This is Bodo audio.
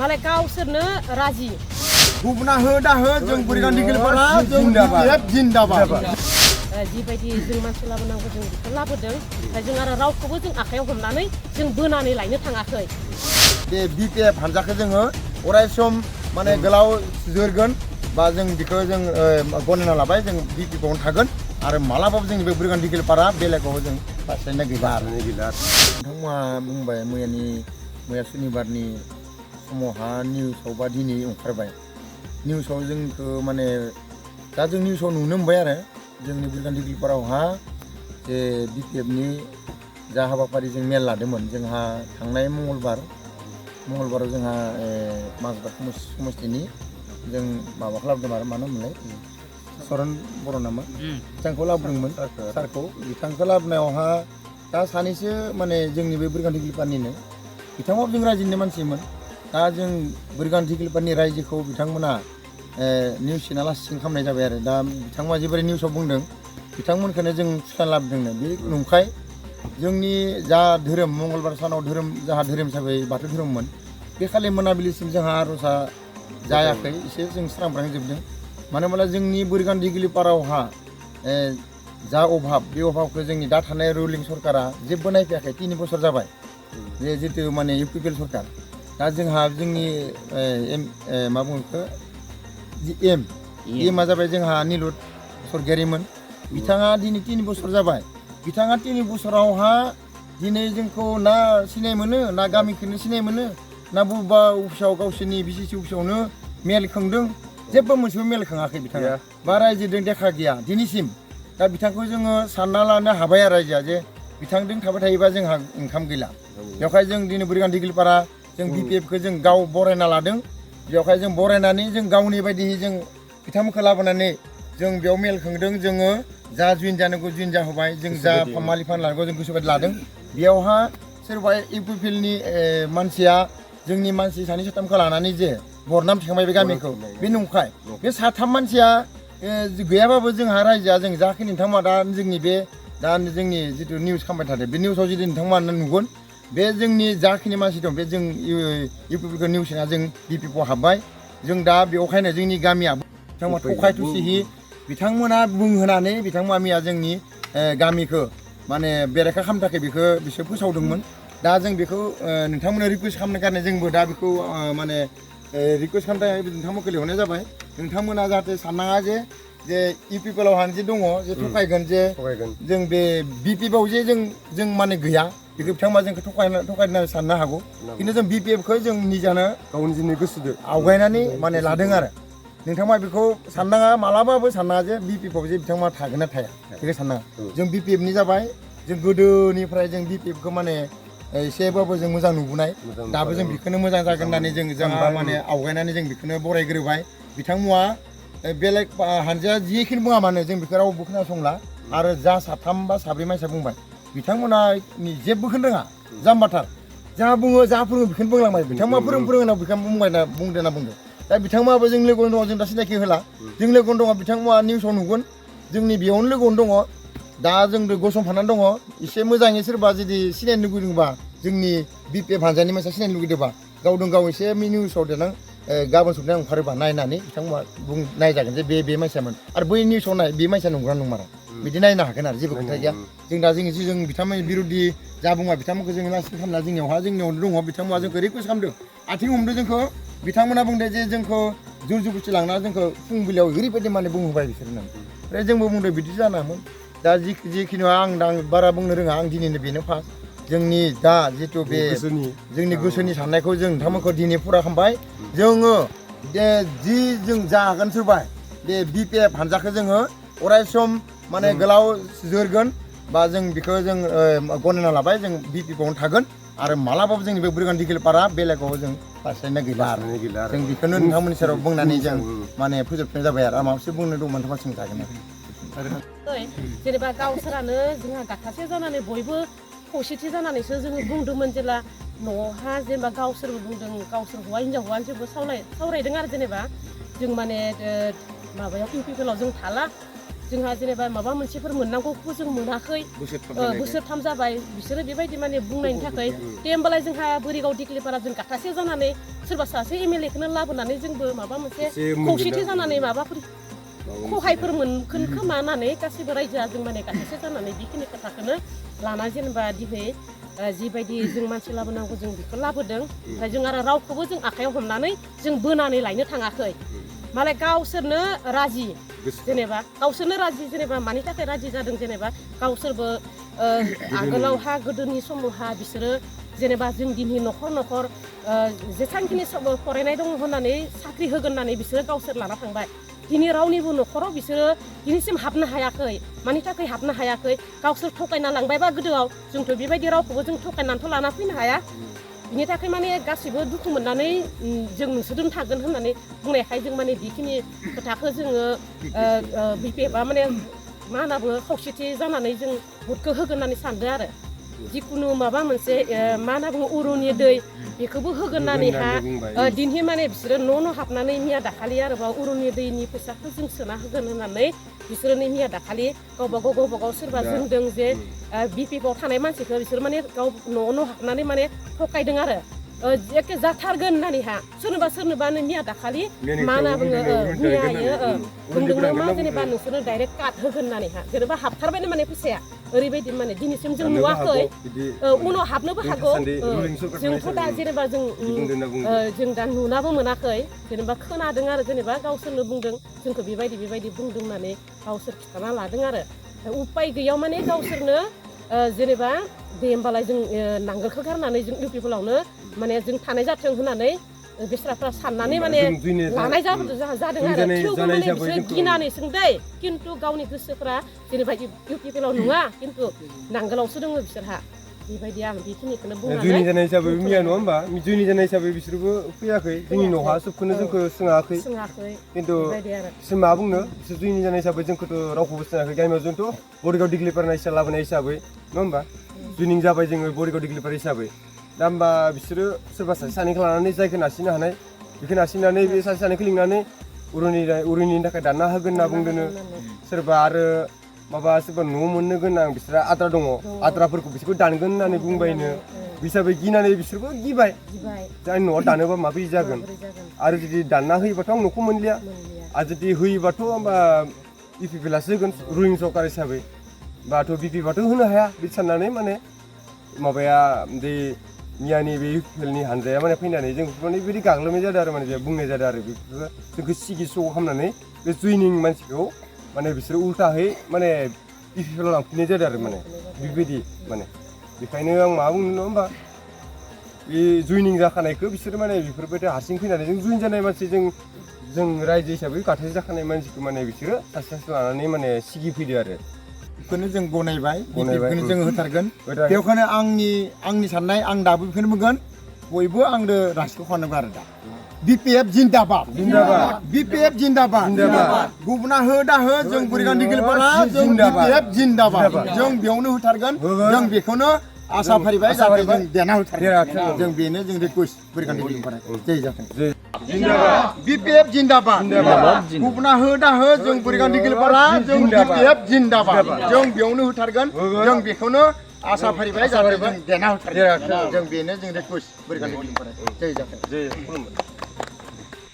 मालाय गावसोरनो राजि गुबुना हो दा हो जों बुरिगान दिगिलपारा जों जिन्दाबाद जिबायदि जों मानसि लाबोनांगौ जों बेखौ लाबोदों जों आरो रावखौबो जों आखायाव हमनानै जों बोनानै लायनो थाङाखै बे बिपिएफ हानजाखौ जोङो अराय सम माने गोलाव जोरगोन बा जों बेखौ जों गनायना लाबाय जों बिपिएफआवनो थागोन आरो मालाबाबो जोंनि बे बुरिगान दिगिलपारा बेलेगाव जों बास्लायनाय गैला आरो नोंथांमोना बुंबाय मैया सुनिबारनि समावहा निउसाव बा दिनै ओंखारबाय निउसाव जोंखौ माने दा जों निउसाव नुनो मोनबाय आरो जोंनि बुरिगान दिगिलपारायावहा जे बिपिएफनि जा हाबाफारि जों मेल लादोंमोन जोंहा थांनाय मंगलबाराव जोंहा माजबाद समस्थिनि जों माबा खालामदों आरो मानो होनलाय सरन बर' नामा बिथांखौ लाबोदोंमोन सारखौ बिथांखौ लाबोनायावहा दा सानैसो माने जोंनि बे बुरिगान दिगिलपारानिनो बिथांमोना जों रायजोनि मानसिमोन दा जों बुरिगान दिगिलपारानि रायजोखौ बिथांमोना निउस चेनेला सिं खालामनाय जाबाय आरो दा बिथांमोना जेबोरै निउसाव बुंदों बिथांमोनखौनो जों सुस्रांना लाबोदोंनो बे नंखाय जोंनि जा धोरोम मंगलबार सानाव जोंहा धोरोम हिसाबै बाथौ धोरोममोन बे खालि मोनाबिलिसिम जोंहा आर'जआ जायाखै एसे जों स्रांब्रांजोबदों मानो होनब्ला जोंनि बुरिगान दिगिलपारायावहा जा अभाब बे अभाबखौ जोंनि दा थानाय रुलिं सरकारा जेबो नायफैयाखै 3 बोसोर जाबाय बे जितु माने इउपिपिएल सरकार दा जोंहा जोंनि मा बुङो बेखौ एमआ जाबाय जोंहा निलुत सरगियारिमोन बिथाङा दिनै 3 बोसोर जाबाय बिथाङा 3 बोसोरावहा दिनै जोंखौ ना सिनाय मोनो ना गामिखौनो सिनाय मोनो ना बबेबा अफिसाव गावसोरनि बिसिसि अफिसावनो मेल खोंदों जेबो मोनसेबो मेल खोङाखै बिथाङा बा रायजोजों देखा गैया दिनैसिम दा बिथांखौ जोङो सानना लानो हाबाय आरो रायजोआ जे बिथांजों थाबाय थायोबा जोंहा ओंखाम गैला बेवहाय जों दिनै बुरिगान दिगिलपारा जों बिपिएफखौ जों गाव बरायना लादों बेवहाय जों बरायनानै जों गावनि बायदियै जों बिथांमोनखौ लाबोनानै जों बेयाव मेल खोंदों जोङो जा जुइन जानांगौ जुइन जाहोबाय जों जा मालि फान लानांगौ जों गोसोबायदि लादों बेयावहा सोरबा इउपिपिएलनि मानसिया जोंनि मानसि सानै साथामखौ लानानै जे बरनाम थिखांबाय बे गामिखौ बे नंखाय बे साथाम मानसिया गैयाबाबो जोंहा रायजोआ जों जाखिनि नोंथांमोना दा जोंनि बे दा जोंनि जिथु निउस खालामबाय थादों बे निउसाव जुदि नोंथांमोना नुगोन बे जोंनि जाखिनि मानसि दं बे जों इउपिपिएलखौ निउसना जों बिपिएफआव हाबबाय जों दा बेवहायनो जोंनि गामिया बिथांमोना थखाय थुसिहि बिथांमोना बुंहोनानै बिथांमोना मैया जोंनि गामिखौ माने बेरेखा खालामनो थाखाय बेखौ बिसोर फोसावदोंमोन दा जों बेखौ नोंथांमोना रिकुवेस्ट खालामनो गारनाय जोंबो दा बेखौ माने रिकुवेस्ट खालामनो थाखाय नोंथांमोनखौ लिंहरनाय जाबाय नोंथांमोना जाहाथे साननाङा जे इउपिपिएलआव जे दङ जे थगायगोन जे जों बे बिपिएफआव जे जों माने गैया बेखौ बिथांमोना जोंखौ थगायनो साननो हागौ खिन्थु जों बिपिएफखौ जों निजानो गावनि जोंनि गोसोजों आवगायनानै माने लादों आरो नोंथांमोना बेखौ साननाङा मालाबाबो साननाङा जे बिपिएफआव जे बिथांमोना थागोन ना थाया बेखौ साननाङा जों बिपिएफनि जाबाय जों गोदोनिफ्राय जों बिपिएफखौ माने एसेबाबो जों मोजां नुबोनाय दाबो जों बेखौनो मोजां जागोन होननानै जोंहा माने आवगायनानै जों बेखौनो बरायग्रोबाय बिथांमोना बेलेग हानजाया जिखिनि बुङा मानो जों बेखौ रावबो खोनासंला आरो जा 3 बा 4 मानसिया बुंबाय बिथांमोना जेबोखौनो रोङा जाम्बाथार जा बुङो जा फोरोङो बेखौनो बुंलांबाय बिथांमोना फोरोंना बेखौनो बुंदों दा बिथांमोनाबो जों लोगोआवनो दङ जों दा सिनायखि होला जों लोगोआवनो दङ बिथांमोना निउसाव नुगोन जोंनि बेयावनो लोगोआवनो दङ दा जों गसंफानानै दङ एसे मोजाङै सोरबा जुदि सिनायनो लुगैदोंबा जोंनि बिपिएफ हानजानि मानसिया सिनायनो लुगैदोंबा गावदों गाव एसे निउसाव देनां गाबोन सबनाय ओंखारोबा नायनानै बिथांमोना नायजागोन जे बे मानसियामोन आरो बै निउसाव नाय बे मानसिया नंगौना नंमारा बिदि नायनो हागोन आरो जेबो खोथा गैया जों दा जों बिथांमोननि बिर'धि जा बुङा बिथांमोनखौ जों लासै खालामना जोंनियावनो दङ बिथांमोना जोंखौ रिकुवेस्ट खालामदों आथिं हमदों जोंखौ बिथांमोना बुंदों जे जोंखौ जुर जुबुस्थि लांना जोंखौ फुंबिलियाव ओरैबायदि माने बुंहोबाय बिसोर होननानै ओमफ्राय जोंबो बुंदों बिदि जानामोन दा जिखिनि आं बारा बुंनो रोङा आं दिनैनो बेनो फार्स्ट जोंनि दा जितु बे जोंनि गोसोनि साननायखौ जों नोंथांमोनखौ दिनै फुरा खालामबाय जोङो जों जा हागोन सोरबाय बे बिपिएफ हानजाखौ जोङो अराय सम माने गोलाव जोरगोन बा जों बेखौ जों गनायना लाबाय जों बिपिएफआवनो थागोन आरो मालाबाबो जोंनि बे बुरिगान दिगिलपारा बेलेगाव जों बास्लायनाय गैला आरो जों बेखौनो नोंथांमोननि सेराव बुंनानै जों माने फोजोबनाय जाबाय आरो माबासे बुंनो दंमोन नोंथाङा सोंजागोन आरो जेनेबा गावसोरानो जोंहा गाथासे जानानै बयबो खौसेथि जानानैसो जोङो बुंदोंमोन जेला न'आवहा जेनेबा गावसोरबो बुंदों गावसोर हौवा हिनजाव हौवानिजोंबो सावरायदों आरो जेनेबा जों माने माबायाव इउपिपिएलआव जों थाला जोंहा जेनेबा माबा मोनसेफोर मोननांगौखौ जों मोनाखै बोसोरथाम जाबाय बिसोरो बेबायदि माने बुंनायनि थाखाय दे होमबालाय जोंहा बोरिगाव दिगिलपारा जों गाथासे जानानै सोरबा सासे एमएलएखौनो लाबोनानै जोंबो माबा मोनसे एसे खौसेथि जानानै माबाफोर खहायफोर मोनगोन खोमा होननानै गासैबो रायजोआ जों माने गासैसो जानानै बेखिनि खोथाखौनो लाना जेनेबा दिनै जिबायदि जों मानसि लाबोनांगौ जों बेखौ लाबोदों ओमफ्राय जों आरो रावखौबो जों आखायाव हमनानै जों बोनानै लायनो थाङाखै मालाय गावसोरनो राजि जेनेबा गावसोरनो राजि जेनेबा मानि थाखाय राजि जादों जेनेबा गावसोरबो आगोलावहा गोदोनि समावहा बिसोरो जेनेबा जों दिनै न'खर न'खर जेसांखिनि फरायनाय दङ होननानै साख्रि होगोन होननानै बिसोरो गावसोर लाना थांबाय दिनै रावनिबो न'खराव बिसोरो दिनैसिम हाबनो हायाखै मानि थाखाय हाबनो हायाखै गावसोर थगायना लांबायबा गोदोआव जोंथ' बेबायदि रावखौबो जों थगायनानैथ' लाना फैनो हाया बिनि थाखाय माने गासिबो दुखु मोननानै जों नोंसोरजों थागोन होननानै बुंनायखाय जों माने बेखिनि खोथाखौ जोङो बिपिएफआ माने मा होनाबो खौसेथि जानानै जों भटखौ होगोन होननानै सानदों आरो जिखुनु माबा मोनसे मा होनना बुङो उरुनि दै बेखौबो होगोन होननानैहा दिनहि माने बिसोरो न' हाबनानै मिया दाखालि आरोबाव उरुनि दैनि फैसाखौ जों सोना होगोन होननानै बिसोरो मिया दाखालि गावबा गाव सोरबा जोंदों जे बिपिएफआव थानाय मानसिखौ बिसोर माने गाव न' हाबनानै माने थगायदों आरो एखे जाथारगोन होननानैहा सोरनोबा मिया दाखालि मा होनना बुङो मियायो बुंदोंनो मा जेनेबा नोंसोरनो डाइरेक्ट काट होगोन होननानैहा जेनेबा हाबथारबायनो माने फैसाया ओरैबायदि माने दिनैसिम जों नुवाखै उनाव हाबनोबो हागौ जोंथ' दा जेनेबा जों दा नुनाबो मोनाखै जेनेबा खोनादों आरो जेनेबा गावसोरनो बुंदों जोंखौ बेबायदि बुंदों होननानै गावसोर खिथाना लादों आरो उपाय गैयाव माने गावसोरनो जेनेबा दे होमबालाय जों नांगोलखौ गारनानै जों इउपिपिएलआवनो माने जों थानाय जाथों होननानै बेस्राफ्रा साननानै माने लानाय जादों आरो थेवबो माने बिसोर गिनानै सोंदै खिन्थु गावनि गोसोफ्रा जेनेबा इउपिपिएलआव नङा खिन्थु नांगोलावसो दङ बिसोरहा बेबायदि आं बेखिनिखौनो बुंनानै जुनि जानाय हिसाबै मिया नङा होमबा जुनि जानाय हिसाबै बिसोरबो फैयाखै जोंनि न'हा सबखौनो जोंखौ सोङाखै खिन्थु बिसोर मा बुंनो बिसोर जुनि जानाय हिसाबै जोंखौथ' रावखौबो सोङाखै गामियाव जोंथ' बरिगाव डिग्लिपार लाबोनाय हिसाबै नङा होमबा जुनिं जाबाय जोङो बरिगाव डिग्लिपार हिसाबै दा होमबा बिसोरो सोरबा सासे सानैखौ लानानै जायखौ नारसिननो हानाय बेखौ नारसिननानै बे सासे सानैखौ लिंनानै उरुनिनि थाखाय दानना होगोन होनना बुंदोंनो सोरबा आरो माबा सोरबा न' मोननो गोनां बिसोरा आद्रा दङ आद्राफोरखौ बिसोरखौ दानगोन होननानै बुंबायनो हिसाबै गिनानै बिसोरबो गिबाय जायनि न'आव दानोबा माबोरै जागोन आरो जुदि दानना होयोबाथ' आं न'खौ मोनलिया आरो जुदि होयोबाथ' होमबा इउपिपिएलआसो होगोन रुलिं सरकार हिसाबै बाथ' बिपिएफआथ' होनो हाया बिदि साननानै माने माबाया बे मियानि बे इउपिपिएलनि हानजाया माने फैनानै जों माने बिदि गाग्लोबनाय जादों आरो माने बुंनाय जादों आरो बेखौ जोंखौ सिगि सग खालामनानै बे जुइनिं मानसिखौ माने बिसोरो उल्थाहै माने इउपिपिएलआव लांफिननाय जादों आरो माने बेबायदि माने बेखायनो आं मा बुंनो नङा होमबा बे जुइनिं जाखानायखौ बिसोरो माने बेफोरबायदि हारसिं फैनानै जों जुइन जानाय मानसि जों रायजो हिसाबै गाथाय जाखानाय मानसिखौ माने बिसोरो सासे लानानै माने सिगि फैदो आरो बेखौनो जों गनायबाय बेखौनो जों होथारगोन बेवखायनो आंनि साननाय आं दाबो बेखौनो बुंगोन बयबो आंनो रासिखौ खालामनांगौ आरो दा बिपिएफ जिन्दाबाद बिपिएफ जिन्दाबाद गुबुना हो दा हो जों बरिगाव डिग्लिपारा जों बिपिएफ जिन्दाबाद जों बेयावनो होथारगोन जों बेखौनो आसा फारिबाय जाहाथे जों देना होथारगोन जों बेनो जों रिकुवेस्ट बरिगाव डिग्लिपारा जय जाथों बिपिएफ जिन्दाबाद गुबुना हो दा हो जों बरिगाव डिग्लिपारा जों बिपिएफ जिन्दाबाद जों बेयावनो होथारगोन जों बेखौनो आसा फारिबाय जाहाथे जों देना होथारगोन जों बेनो जों रिकुवेस्ट बरिगाव डिग्लिपारा जय जाथों